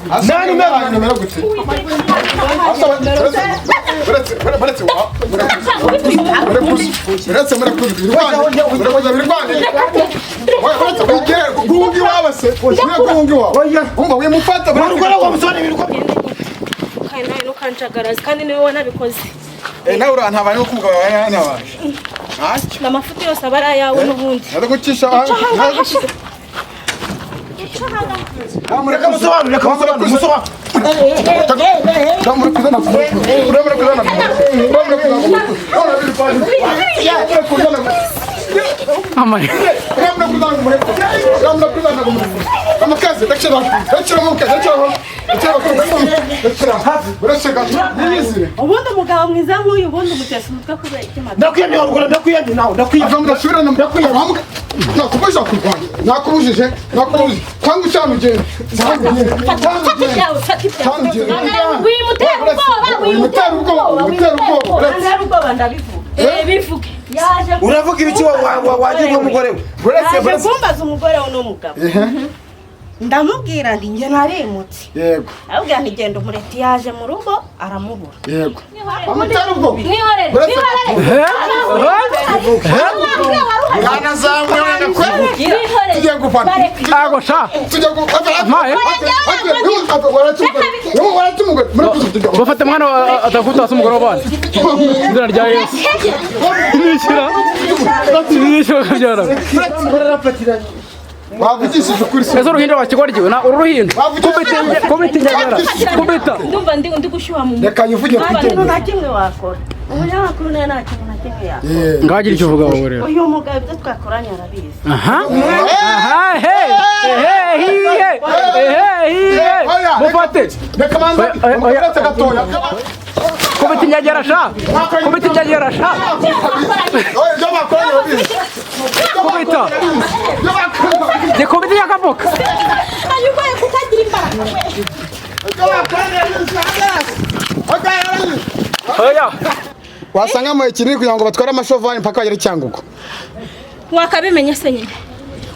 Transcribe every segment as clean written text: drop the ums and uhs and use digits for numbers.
Nta nimero. Nimero gute? Uretse, uretse, uretse, murakuze, birwane. Uretse wigere guhunga iwawe se, guhunga iwawe. Oya. Umva wimufata. Warukora wa musore ibintu. Kandi nawe ntukanjagaraze, kandi niwe wanabikoze. Nawe urantabaye nk'uko umugabo wawe yantabaje. Ntacyo. Amafuti yose aba ari ayawe n'ubundi. Ndagucisha. Reka musobanure, reka musobanure, musobanure. Ubundi umugabo mwiza nk'uyu, ubundi umutesa umutwe kubera iki, madamu? Ndakwiyamye warukora, ndakwiyamye nawe, ndakwiyamye. Nakubujije kurwanya, nakubujije, nakubujije cyangwa ucyana ugenda. Fata ibyawe, fata ibyawe. Wimutera ubwoba. Wimutera ubwoba, wimutera ubwoba. Wimutera ubwoba, ndabivuga. Bivuge yaje. Uravuga ibiki wagirwa umugore we? Yaje kumbaza umugore we n'umugabo, ndamubwira nti njye narimutse. Yego. Arabwira nti genda umureti, yaje mu rugo aramubura. Yego, amutera ubwoba. Mwihorere, mwihorere. Mwanazamuye, tujya gufana. Ntago sha. Tujya gufana. Maye. Bafata mwana atakuta hasi umugore w'abandi. Izina rya Yesu. Nishyira. Nishyira kabyara. Wavugishije ukuri se? Ese uruhinja wakigoryiwe na uru ruhinja. Kubita, kubita inyagara. Kubita. Ndumva ndi gushyuha mu mutwe. Reka yivuge. Nta kintu Twigende. na kimwe wakora, umunyamakuru nawe nta kintu na kimwe yakora. Ngagira icyo uvuga wowe rero. Uyu mugabo ibyo twakoranye arabizi. Aha. Aha, he. He, he. He, he. Mufate. Reka banza. Oya, oya. Uretse gatoya. Kubita inyagara sha. Kubita inyagara sha. Oya, ibyo bakoranye urabizi. Kubita. Ibyo bakoranye. Ni kubita nyakavuka. Ayubaye kutagira imbaraga. Ibyo bakoranye urabizi. Hagarara. Oya. Wasanga mu kinini kugira ngo batware amashovari mpaka bagere Cyangugu. Wakabimenya se nyine,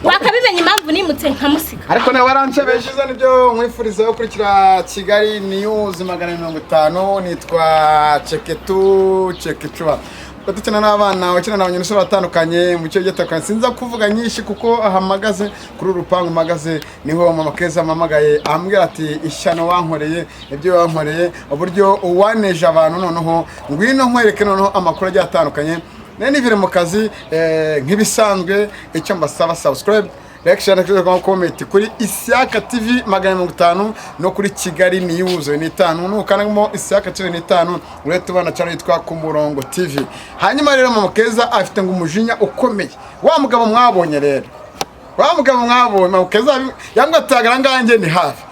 wakabimenya impamvu nimutse nkamusiga. Ariko nawe waransebeje. Izo nibyo nkwifuriza yo gukurikira Kigali News 250. Nitwa Ceketu Cekecuba. Ubwo dukina n'abana, ukina n'abanyeshuri batandukanye mu cyo gitandukanye, sinza kuvuga nyinshi kuko ahamagaze kuri uru rupangu mpagaze niho mama Keza ampamagaye, ambwira ati ishyano wankoreye, ibyo wankoreye, uburyo uwaneje abantu, noneho ngwino nkwereke noneho amakuru agiye atandukanye. Nari nivire mu kazi nk'ibisanzwe. Icyo mbasaba, subscribe, like, share na comment kuri Isiaka TV 250 no kuri Kigali News n'itanu. Nukanamo Isiaka TV n'itanu urete ubana channel yitwa Ku Murongo TV. Hanyuma rero mama Keza afite ngo umujinya ukomeye. Wa mugabo mwabonye rero, wa mugabo mwabonye, mama Keza yamwatagara nganjye ni hafi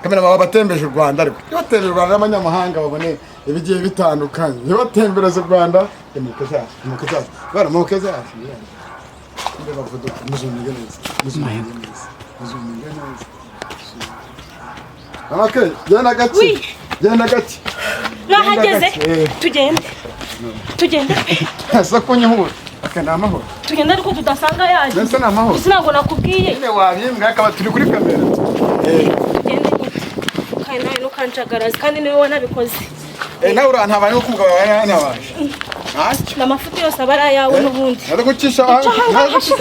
kamera baba batembeje u Rwanda, ariko batembeje u Rwanda n'abanyamahanga babone ibigiye bitandukanye, batembereza u Rwanda. Mama Keza, bara mama Keza, muzuminge neza, muzuminge neza, muzuminge neza. Mama Keza, genda gake. Oui. Genda gake. Nahageze. Eh. Tugende, tugende. Ese kunyihura aka ni amahoro? Tugende ariko tudasanga yaje. Mbese ni amahoro? Gusa ntabwo nakubwiye. Nyine wabimbwa akaba turi kuri kamera. Tugende nyine, kandi nawe ntukanjagaraze, kandi niwe wanabikoze. Nawe urantabaye nk'uko umugabo wawe yantabaje. Ntacyo. Amafuti yose aba ari ayawe n'ubundi. Ndagucisha. Ndagucisha.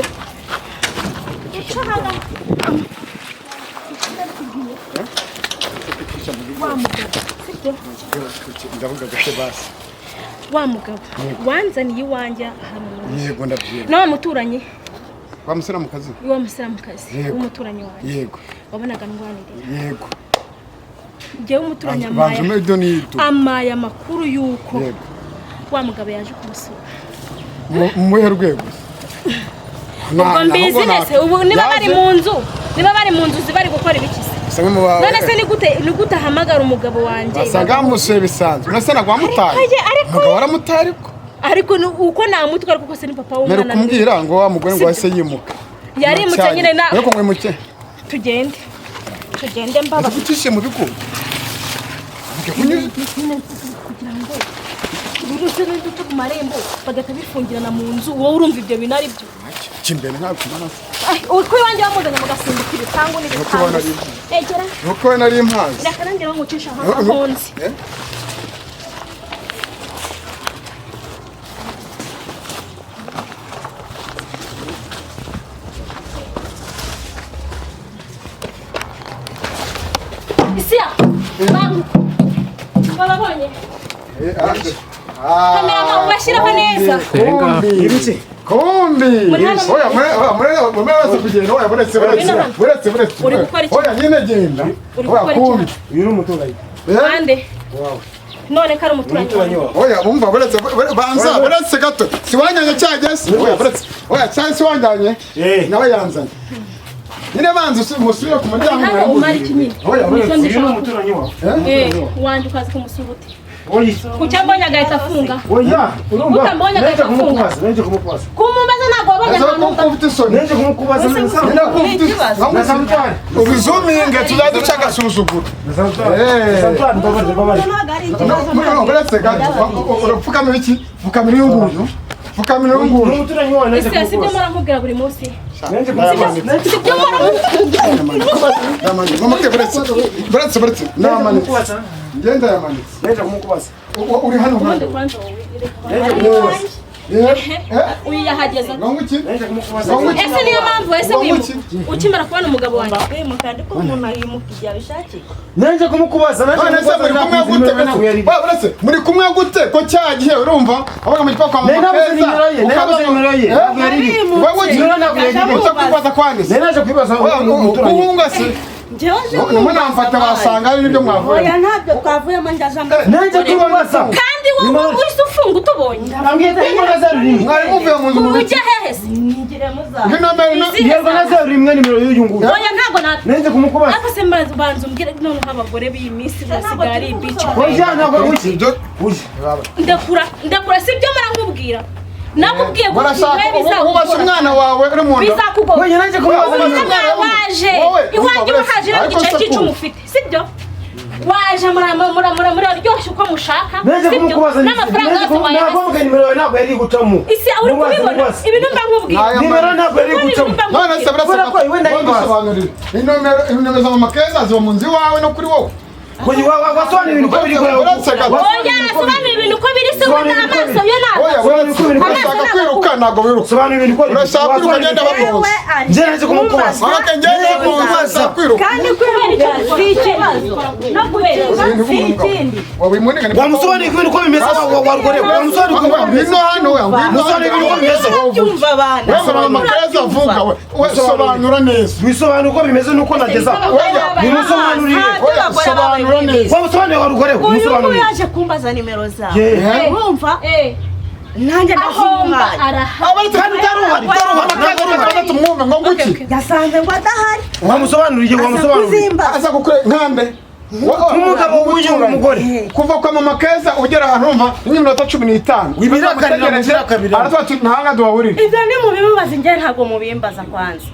Ndavuga gake basi. Wa mugabo wanzaniye iwanjye ahantu. Yego, ndabyibuka. Nawe muturanyi. Wa musiramukazi? Wa musilamukazi. Yego. W'umuturanyi wanjye. Yego. Wabonaga ndwanirira. Yego. Njyewe umuturanyi Banza amaye umpe ibyo n'ibyo. Amaye amakuru y'uko Yego. wa mugabo yaje kumusura. Mu muhe rwego? Ubwo mbizi nese ubu niba bari mu nzu, niba bari mu nzu bari gukora ibiki se? None se ni gute ahamagara umugabo wanjye? Wasanga bamusuye bisanzwe, none se ntabwo wamutaye? Ariko Umugabo waramutaye ariko. Ariko uko namutwara kuko se ni papa Mbere w'umwana. Kumbwira ngo wa mugore ngo wahise yimuka. Yarimutse nyine na Ariko mwimuke. Tugende, tugende mbaba. Utishe mu bigo. Kugira ngo uruse n'uduce ku marembo bagahita bifungirana mu nzu, wowe urumva ibyo bintu ari byo? Ikimbere ntabwo kumana. Uko iwanjye wamuzanye mugasimbuka ibipangu n'ibipangu. Egera. Nuko we nari impazi. Reka nanjye nkucisha aho nzi. Isia, bangu. Bababonye. Kamera ubashyiraho neza. Ibiki? Kumbi. Oya mure kugenda oya buretse. Oya nyine genda. Oya kumbi. Uyu ni umuturanyi. Ande. None kari umuturanyi. Oya umva buretse banza buretse gato. Si wanyanye cyagese. Oya buretse. Oya cyane si wanyanye. Nawe yanzanye. Nyine banza musubire ku muryango. Hano umara iki nyine? Oya buretse. Uyu ni umuturanyi wawe. Wanjye ukaza kumusura ute? Oya. Kucyambonye agahita afunga. Oya, urumva? Utambonye agahita afunga. Naje kumukubaza. Kumumbaza ntabwo wabonye ahantu. Ufite isoni. Naje kumukubaza. Ubizuminge tuzaduca agasuzuguro. Buretse gato. Urapfukamira iki? Pfukamira uyu nguyu. Pfukamira uyu nguyu. Umuturanyi wawe naje kumukubaza. Sibyo muramubwira buri munsi. Sibyo muramubwira. Mama ke buretse. Buretse. Namanitse. Ngenda yamanitse. Naje kumukubaza. Uri hano ubundi kwanza wowe. Uyu yahageze. Naje kumukubaza. Ese niyo mpamvu ese wimuka ukimara kubona umugabo wanjye. Kwimuka ndiko umuntu yimuka igihe abishakiye. Naje kumukubaza. None se muri kumwe gute? Buretse muri kumwe gute ko cyagihe urumva abaga mu gipangu kwa mama Keza. Nabuze nimero ye. Uza kwibaza kwande. Naje kwibaza umuturanyi. Guhunga se. None namfata basanga ari nibyo mwavuye. Oya ntabyo twavuyemo ndaje. Naje kwibaza. Kandi wowe wese ufunga utubonye. Ambwiye ko na rimwe. Mwari muvuye mu nzu ujya hehe se? Nigire muza. Yego na zeru rimwe nimero y'uyu nguyu. Oya ntabwo na. Naje kumukubaza. Ako se mbanza umbwire none nk'abagore b'iyi minsi basigaye ari ibice. Oya ntabwo uki. Ndakura sibyo murankubwira. Nakubwiye ko ubasha umwana wawe uri mu nda. Bizakugora. Oya naje kumubaza. Waje. Iwanjye wahaje rero igice cy'icumi ufite. Sibyo? Waje muraryoshye uko mushaka. Sibyo? N'amafaranga yose wayaha. Ntabwo nimero ntabwo yari gucamo. Isi uri kubibona. Ibintu mba nkubwira. Nimero ntabwo yari gucamo. None se buretse ko inomero za mama Keza ziba mu nzu iwawe no kuri wowe. Wasobanura ibintu uko biri. Oya sobanura ibintu uko biri se ubona amaso yo ntabwo. Oya urashaka kwiruka ntabwo wiruka. Sobanura ibintu uko biri. Urashaka kwiruka genda bamuzi. Njye naje kumukubaza. Mama ngenda bamuzi kwiruka. Kandi kwiruka si ikibazo. No gukinga si ikindi. Wamusobanura ibintu uko bimeze warugore. Wamusobanura uko bimeze. Ngwino hano we. Wamusobanura ibintu uko bimeze. Byumva abana. We mama Keza avuga we. Sobanura neza. Wisobanura uko bimeze nuko nageza. Bimusobanurire. Sobanura neza. Wamusobanurire warugore. Uyu nguyu yaje kumbaza nimero zawe. Urumva? Nanjye ndazimuhaye. Kandi utaruhari. Tumwumve ngo nguki. Yasanze ngo adahari. Wamusobanuriye wamusobanuriye. Aza gukora nkambe. Umugabo w'uyu mugore. Kuva kwa mama Keza ugera ahantu umva n'iminota 15. Wibirakarira. Aratwa ati ntanga duhahurire. Ibyo ni mubimubaza njye ntabwo mubimbaza kwanza.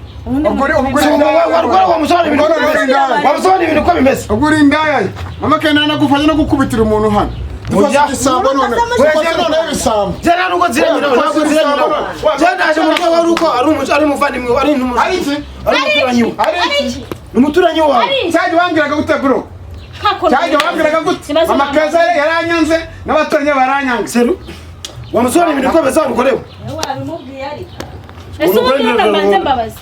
Wamusobanurira ibintu uko bimeze. Ubwo uri indaya. Mama Keza nagufashe no gukubitira umuntu hano. Dufashe igisambo none. Dufashe none ibisambo. Njye ntabwo nziranye nawe. Ntabwo nziranye nawe. Njye naje mu rwego rw'uko ari umuvandimwe ari Ari iki? Ari umuturanyi we. Ari iki? Ni umuturanyi wawe. Cyajya wambwiraga gute bro? Cyajya wambwiraga gute? Mama Keza yaranyanze n'abaturanyi baranyanga. Seru. Wamusobanurira ibintu uko bimeze warukorewe. Wabimubwiye ariko. Ese ubundi reka mbanze mbabaze.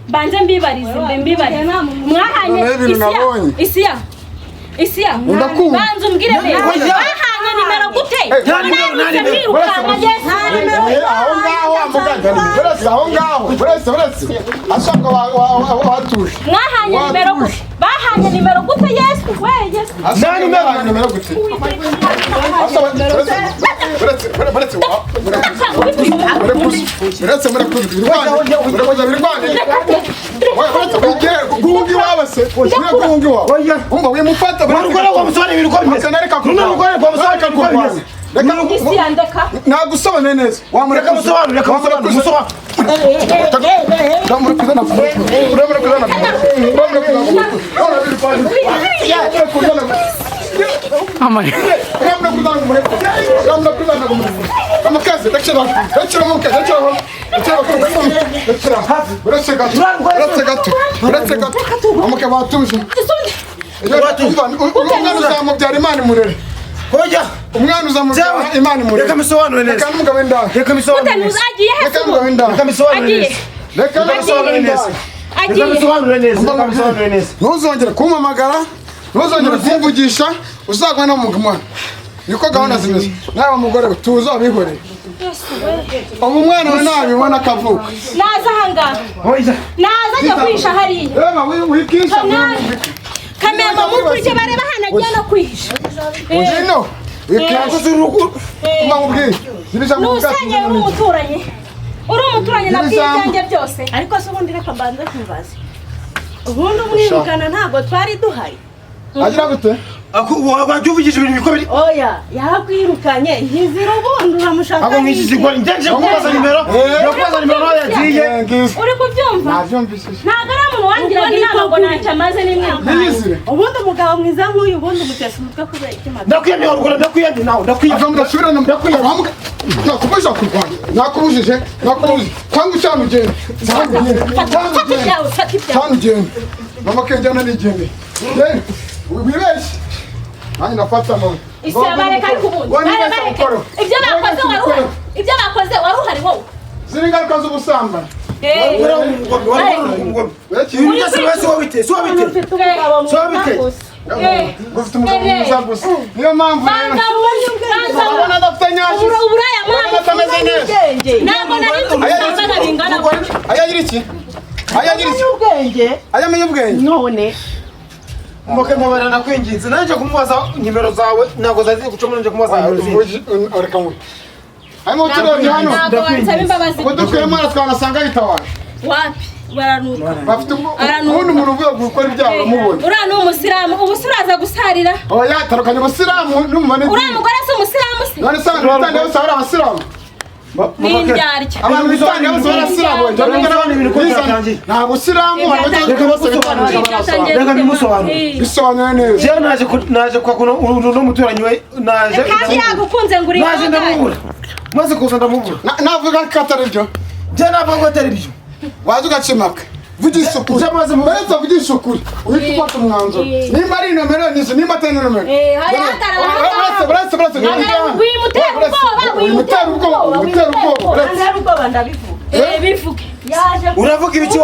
Mbanze mbibarize mbibarize. Mwahanye Isiya. Isiya. Banza umbwire neza. Bahanye nimero gute? Nta nimero. Aho ngaho amuganga buretse aho ngaho buretse ashaka watuje. Mwahanye nimero gute? Bahanye nimero gute Yesu? We Yesu. Nta nimero gute? Buretse murakuze buretse guhunga iwawe se guhunga iwawe umva wimufata warugore wamusobanurira ibintu uko bimeze. None wamusobanurira uko bimeze. Isiya ndeka. Nagusobanuriye neza. Reka musobanurire. Reka musobanurire. Uretse gato amuke batuje umwana uzamubyara Imana imurere. Hoya umwana uzamubyara Imana imurere. Reka misobanure neza. Reka n'umugabo w'indaya. Reka misobanure neza. Reka n'umugabo w'indaya. Reka misobanure neza. Reka misobanure neza. Reka misobanure neza. Reka misobanure neza. Ntuzongere kumpamagara, ntuzongere kumvugisha, uzagwa no mu mwana. Niko gahunda zimeze. Nawe mugore tuza abihorere. Ubu umwana we nabibona akavuka. Naza ahangaha. Naza ajya kwihisha hariya. Reba wikisha. Kamema mukurike bareba hano agiye no kwihisha. Ujino. Wikisha urugo. Mbamubwiye. Nusanye uri umuturanyi. Uri umuturanyi nabwiye ibyanjye byose. Ariko se ubundi reka mbanze kubaza. Ubundi umwirukana ntabwo twari duhari. Agira gute? Wajya ibintu bikomeye. Oya, yakwirukanye nkizira ubundi uramushaka. Ako nkizigwa ndenje kubaza nimero. Ndakubaza nimero yagiye. Uri kubyumva? Nabyumvise. Ntabwo ari umuntu wangiraga inama ngo ntacyo amaze n'imyaka. Ubundi umugabo mwiza nk'uyu ubundi umutesha umutwe kubera iki mata. Ndakwiyamye warugura ndakwiyamye nawe ndakwiyamye. Ava mudasubira ndakwiyamye. Nakubujije kurwana. Nakubujije. Nakubujije. Cyangwa ucyana ugende. Cyangwa ugende. Cyangwa ugende. Mama kenjana nigende. Wibeshye. Nanjye ndafata mama. Isi abareka ariko ubundi. Ibyo bakoze wari uhari. Ibyo bakoze wari uhari wowe. Ziri ingaruka z'ubusambanyi. Ufite umugabo mwiza gusa. Niyo mpamvu rero. Urabona adafite nyashyi. Urabona atameze neza. Ntabwo nari nzi ubusambanyi bingana gutya. Ayagira iki? Ayagira iki? Ayamenya ubwenge. None. Mboke mubara nakwinginze nanje kumubaza nimero zawe ntabwo zazi gucamo nanje kumubaza nimero zawe. Reka mu. Harimo turebye hano. Ntabwo dukwiye mwana twanasanga yitawaje. Wapi baranuka. Bafite ubundi umuntu uvuye gukora ibyaha uramubona. Uriya ni umusilamu ubu se uraza gusarira. Oya tarukanye ubusilamu n'umubane. Uriya mugore si umusilamu se? None se abantu bitanga bose ari abasilamu. N'indyarya. Abantu bitanga bose ari abasilamu. Nta busilamu reka bimusobanure. Bisobanure neza. Jewe naje kwa kuno uno muturanyi we naje. Kandi yagukunze ngo uri naje ndamubura. Maze kuza ndamubura. Navuga ko atari byo. Je navuga ko atari byo. Waza ugacimaka. Vugisha ukuri. Uretse vugisha ukuri. Uhita ufata umwanzuro. Nimba ari inomero nizo nimba atari inomero. Uretse. Wimutera ubwoba. Wimutera ubwoba. Wimutera ubwoba ndabivuga. Bivuge. Uravuga ibiki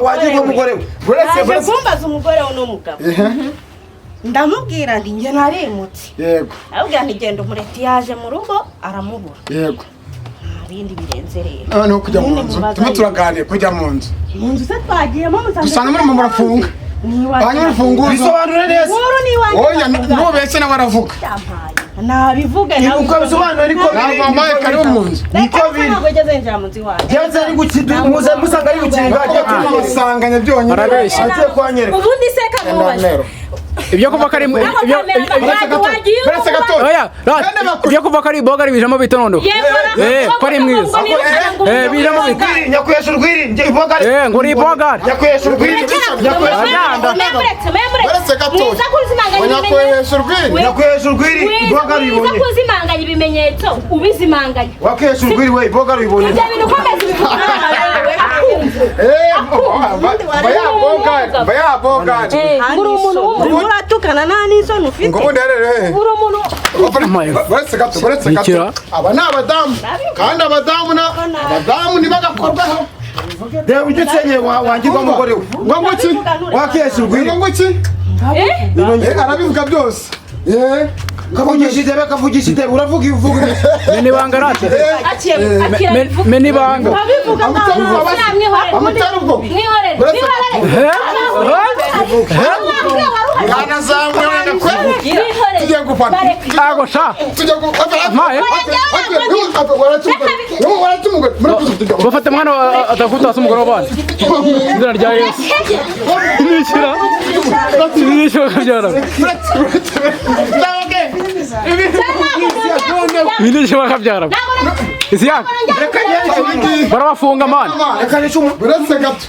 wagiye umugore we? Uretse kumbaza umugore we n'umugabo. Ndamubwira nti njye narimutse. Yego. Abwira nti genda umureti yaje mu rugo aramubura. Yego. Bindi birenze rero. Noneho kujya mu nzu. Tumwe turaganira kujya mu nzu. Mu nzu se twagiyemo musanze. Dusanga muri mu murafunga. Hanyuma urufunguzo. Bisobanure neza. Nkuru ni iwanjye. Oya nubeshye nawe aravuga. Nabivuge nawe. Uko bisobanura niko biri. Ntabwo mbaye karibu mu nzu. Niko biri. Ntabwo ngeze njya mu nzu iwanjye. Ngeze ari gukinga muze musanga ari gukinga agiye kumusanganya byonyine. Arabeshya. Agiye kwanyereka. Ubundi se kamubaza. Ibyo kuva kari oya ibyo kuva kari boga bijamo bita noneho ko ari mwiza bijamo bita nyakwesha urwiri nge iboga ngo uri iboga nyakwesha urwiri nyakwesha urwiri iboga ribonye mwiza kuzimanganya ibimenyetso ubizimanganya wakwesha urwiri we iboga ribonye ibyo bintu ukomeza ibivuga baya boga uri umuntu w'umuntu uratukana nta n'isoni ufite ngo ubundi rero uri umuntu uretse gato aba ni abadamu kandi abadamu abadamu ntibagakorwaho reba ujya usenyeye wangirwa umugore we ngo nguki wakesha urwiri ngo nguki arabivuga byose kavugisha idebe kavugisha idebe uravuga ivuga mena ibanga rate mena ibanga amutera ubwo tujye gufata ntago sha tujye gufata bafata mwana atakutasa umugore w'abandi izina rya Yesu nishyira nishyira kabyara nishyira bakabyara isiyaka barabafunga mani uretse gato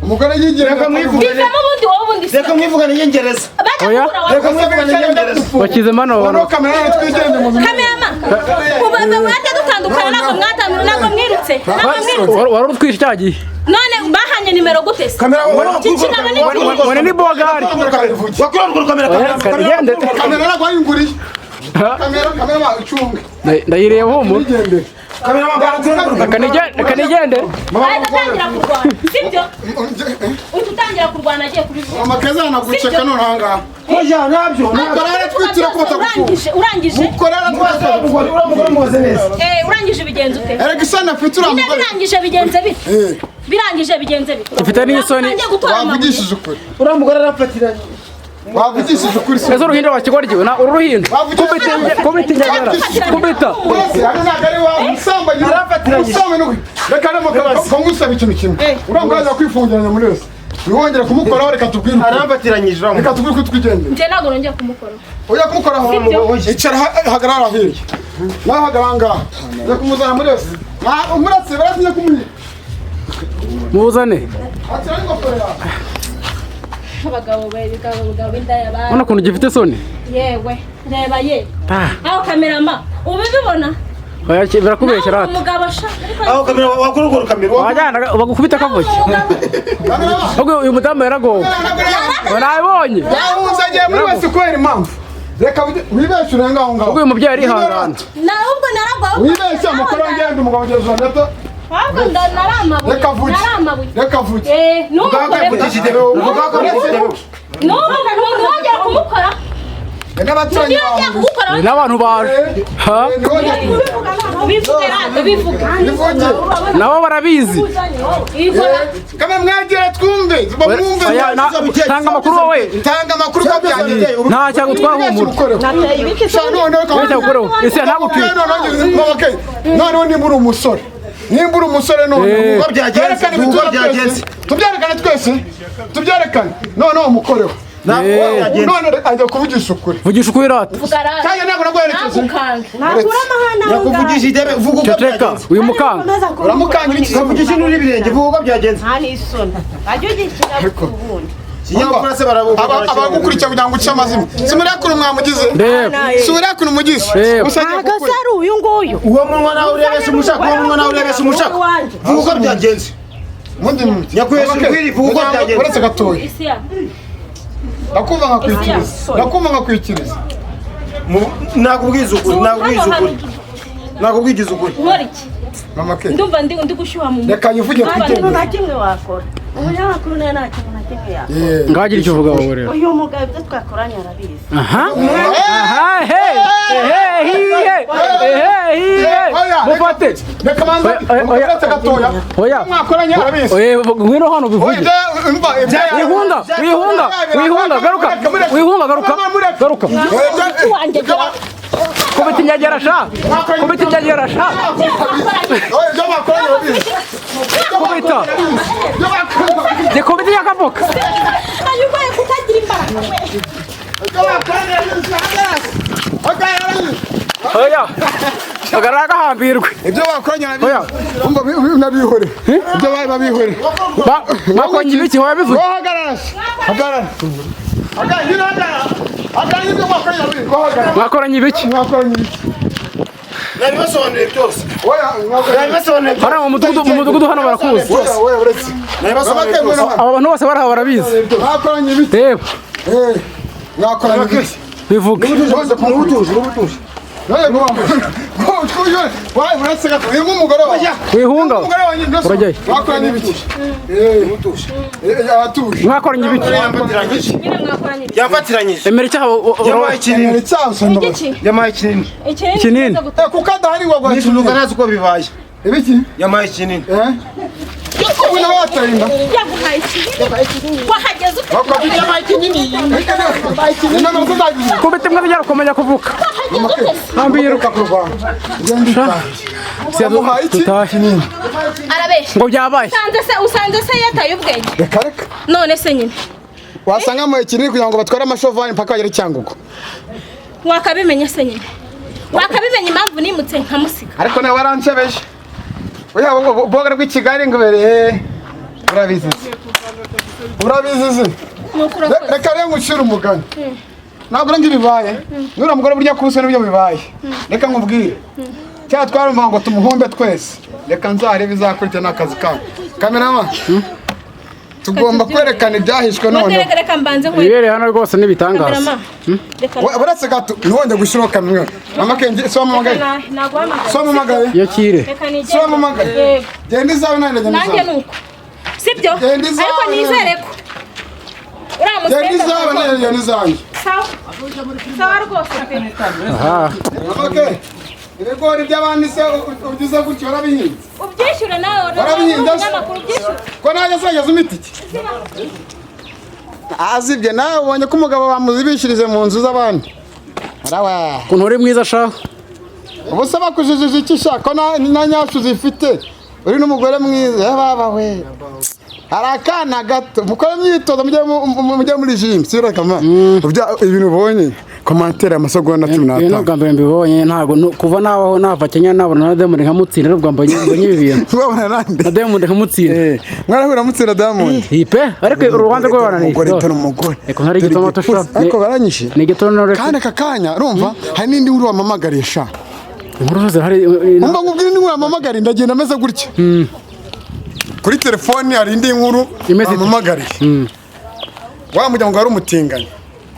umugore yigira reka mwivugane reka mwivugane nyengereza oya reka mwivugane nyengereza bakize mano noneho kamera twigendere mu kamerama Ubu mwajya dutandukana, ntabwo mwatandukana, ntabwo mwirutse, ntabwo mwirutse. Wari utwishe cya gihe. None bahanye nimero gute se? Kamera. Iki kigabo ni Wane ni bogari. Wakura urwo kamera, kamera. Kanigende. Kamera ntabwo wayinguriye. Kamera, kamera bacunge. Ndayireba humura. Igendere. Kamera, wakura urwo. Kanigende. Ahita atangira kurwana, sibyo? Uhita utangira kurwana agiye kubivuga. Amakeza yanaguceka none ahangaha. Oya, nabyo. Mukorera twitira ko batagufunga. Urangije, urangije. Mukorera twitira. Uriya mugore mubaze neza. Eh, urangije bigenze ute? Erega isana afite uriya Nyine mugore. birangije bigenze bite? Eh, Birangije bigenze bite? Ufite n'isoni. Utangiye gutora amabuye. Wavugishije ukuri. Uriya mugore arafatiranye. Wavugishije ukuri se. Ese uruhinja wakigoryiwe na uru ruhinja. Kubita, kubita inyagara. Kubita. Wese hano ntabwo ari wawe umusambanyi. Arafatiranyije. Umusambanyi ni reka rero kangusaba ikintu kimwe. Uriya mugore aza kwifungiranya muri wese. Ntiwongere kumukoraho, reka tubwire ukuri. Arafatiranyije uriya Reka mugore. tubwire uko twigendera. Njye ntabwo nongeye kumukora. Ujya kumukoraho. Icara, hagarara hirya. Nawe hagarara ngaha. Ujya kumuzana muri wese. Umuratse baratinye kumuhiga. Muzane. Atira n'ingofero yawe. Abagabo abagabo b'indaya ba. Ubona ukuntu gifite isoni. Yewe, reba ye. Aho kamerama, ubibibona? Oya, birakubeshya Nawe rata. umugabo sha. Ariko Aho kamera, wakura urwo kamera. Wajyana bagukubita akavuki. Kamera. Ahubwo uyu mudamu yaragowe. Nabibonye. Yahunze agiye muri wese kubera impamvu. Reka wibeshye urenga aho ngaho. Ubwo uyu mubyeyi arihangana. Ahubwo naragwa. Wibeshye amakuru ngende umugabo ugeze gato. Ahubwo naramabuye. Reka vuge. Naramabuye. Reka vuge. Eh, numukore. Ntiwongere kumukora. N'abaturanyi Ntiwongere bawe. kumukora. N'abantu baje. Ha? Ubivuge rata, ubivuge. Nivuge. Nabo barabizi. Ikora. Kamera mwegere twumve. Bamwumve. Oya, tanga amakuru wowe. Tanga amakuru ko byagenze. Nta cyago twahumura. Nateye ibiki se? Noneho Nta cyago ukoreho. Ese ntagupfire. Noneho nimba uri umusore. Nimba uri umusore none Eh. Uko byagenze, Twerekane uko ibitura byagenze. twese. Tubyerekane twese. Tubyerekane. Noneho umukoreho. None ajya kuvugisha ukuri. Vugisha ukuri rata. Vuga rata. Kandi ntabwo naguherekeje. Ntagukange. Nakura amahane aho ngaho. Yakuvugisha idebe, vuga uko Ceceka. byagenze. Uyu mukanga. Uramukangira iki? Kavugisha inuru ibirenge, vuga uko byagenze. Nta n'isoni. Wajya ugira ubundi. Ikinyabupfura se Abagukurikira kugira ngo uce amazina. Si muri ukuntu mwamugize. Reba. Si uriya kuntu umugize. Reba. Gusa agiye Ntabwo se gukura. ari uyu nguyu. Uwo munwa nawe urebesha umushaka, uwo munwa nawe urebesha umushaka. Vuga uko byagenze. Ubundi muti. Nyakwihesha urwiri, vuga uko byagenze. Uretse gatoya. Isi ya. Ndakumva nkakwikiriza. Ndakumva nkakwikiriza. Nakubwiza ukuri, nakubwiza ukuri. Nakubwiza ukuri. Nkora iki? Mama ke. Ndumva ndi gushyuha mu mutwe. Reka yivuge Nta kintu twigende. na kimwe wakora. Umunyamakuru nawe nta kintu na kimwe yakora. Ngagira icyo uvuga wowe rero. Uyu mugabo ibyo twakoranye arabizi. Aha. Aha, he. He, he, he, he. Mufate. Reka manza. Oya, oya. Uretse gatoya. Oya. Mwakoranye arabizi. Oya, ngwino hano ubivuge. Oya, umva ibyo. Wihunga, wihunga, wihunga, garuka. Wihunga, garuka. Garuka. Kubita inyagera sha. Kubita inyagera sha. Oya, ibyo mwakoranye arabizi. Kubita. Ibyo mwakoranye. Zikubita inyakavuka. Ayubaye kutagira imbaraga we. Ibyo mwakoranye arabizi. Hagarara. Oya. Hagarara gahambirwe. Ibyo bakoranye Oya. umva nabihore. Ibyo bayi babihore. Bakonye ibiki wabivuze. Wowe hagarara. Hagarara. Hagarara, nyine hagarara. Hagarara ibyo mwakoranye arabizi. Wowe hagarara. Mwakoranye ibiki? Mwakoranye ibiki? Nabibasobanuriye byose. Oya, mwakoranye. Nabibasobanuriye byose. Hano mu mudugudu hano barakuzi. Oya, oya, uretse. Nabibasobanuriye byose. Aba bantu bose baraha barabizi. Mwakoranye ibiki? Reba. Eh, mwakoranye ibiki? Bivuge. N'ubutuje, n'ubutuje. Wihunga. Urajyayo. Mwakoranye ibiki? Aratuje. Mwakoranye ibiki? Yamfatiranyije. Nyine mwakoranye ibiki? Yamfatiranyije. Emera icyaha. Yampaye ikinini. Igiki? Yampaye ikinini. Ikinini. Ikinini. kiza gute? Kuko adahari wagwa Nishunuka ntazi uko bibaye. Ibiki? Yampaye ikinini. Eh? Ubu nawe yateye inda. Yaguhaye ikinini. Wahageze ute? Yampaye ikinini. Inama zagize. Kubita imbwa zijya kumenya kuvuka. Wahageze ute se? Hambirwa. Kurwana. Genda utahe. Yamuhaye iki? Tutahe. Kinini. Arabeshya. Ngo byabaye. Usanze se yataye ubwenge. Reka reka. None se nyine. Wasanga yamuhaye ikinini kugira ngo batware amashovani mpaka bagere Cyangugu. Wakabimenya se nyine. Wakabimenya impamvu nimutse nkamusiga. Ariko nawe waransebeje. Oya boga rw'i Kigali ngo bere. Urabizi se. Urabizi se. Nuko urakoze. Reka rero ngucire umugani. Ntabwo nanjye bibaye. Nuriya mugore burya kubuse nibyo bibaye. Reka nkubwire. Cyangwa twarumva ngo tumuhombe twese. Reka nzarebe izakurikira n'akazi kanyu. Kamerama. Tugomba kwerekana ibyahishwe noneho. Reka reka mbanze nkwe. Ibibereye hano rwose n'ibitangaza. Kamerama. Reka Uretse gato ntiwongere gushyiraho kamera. Mama Kengi, si wampamagaye? naguhamagaye. Si wampamagaye? Iyo kire. Reka Si nigende. wampamagaye? Yego. Genda izawe nanjye ndagenda Nanjye izawe. nuko. Sibyo? Genda izawe. Ariko nizere ko uriya Genda musenda izawe nanjye ndagenda izanjye. Sawa. Sawa rwose pe. Aha. Okay. Ibigori by'abandi se ugize gutyo warabihinze? Ubyishyure nawe. Warabihinze se? Umunyamakuru ubyishyure. Ko nanjye azageza umitike? Azibye nawe ubonye ko umugabo bamuzibishirije mu nzu z'abandi. Arawa. Ukuntu uri mwiza sha. Ubu se bakujijije iki sha ko na nyashu zifite? Uri n'umugore mwiza baba we. Hari akana gato mukore imyitozo mujye muri gym sibira kama. Ibintu ubonye komantere amasegonda Ibi ni 15. ubwa mbere mbibonye ntabwo kuva nabaho nava Kenya nabona na Diamond nkamutsinda ari ubwa mbere mbonye ibi bintu. Wabona nande? Na Diamond nkamutsinda. Mwarahura mutsira Diamond. Iyi pe ariko urubanza rwe bananiye. Umugore dore umugore. Eko ntari igitomato sha. Ariko baranyishe. Ni igitono reka. Kandi aka kanya urumva hari n'indi nkuru wampamagariye sha. Inkuru zose zirahari. Umva nkubwire indi nkuru wampamagariye ndagenda ameze gutya. Kuri telefoni hari indi nkuru Imeze ite? wampamagariye. Wa muryango wari umutinganyi.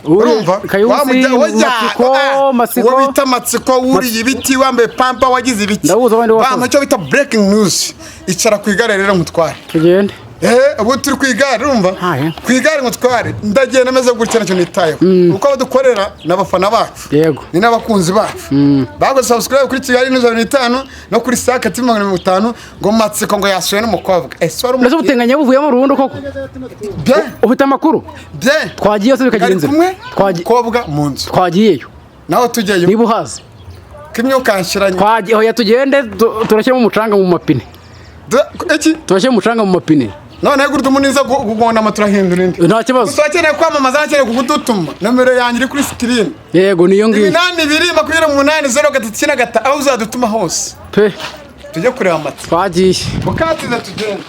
Urumva? Kayusi, Wa muryango- oya, Matsiko, Matsiko. Uwo bita Matsiko wuriye ibiti wambaye pampa wagize ibiki. Ndawuzi abandi wakoze. Bampa icyo bita breaking news. Icara ku igare rero nkutware. Tugende. Ubu turi ku igare urumva? Haye. Ku igare ngutware ndagenda meze gutya ntacyo nitayeho. Uko abadukorera ni abafana bacu. Yego. Ni n'abakunzi bacu. Bakoze subscribe kuri Kigali News 5 no kuri Saka TV 500 ngo Matsiko ngo yasuye n'umukobwa. Ese wari Mbese ubutinganyi buvuyemo burundu koko? Bien, Ufite amakuru? bien. Twagiyeyo se bikagira Kari inzira. kumwe Twagiye umukobwa mu nzu. twagiyeyo. Naho tujyeyo. Niba uhazi. Kimyuka yanshiranye. Twagiye oya tugende turashyiramo umucanga mu mapine. Iki? Turashyira umucanga mu mapine. None gurda umuniza gugondama turahindura indi. Nta kibazo. Gusa akeneye kwamamaza akeneye kugudutuma. Nomero yanjye iri kuri screen. Yego niyo ngiyo. 82 28 03 93 aho uzadutuma hose. Pe Tujye kureba Matsiko. twagiye. Mukatiza tugende.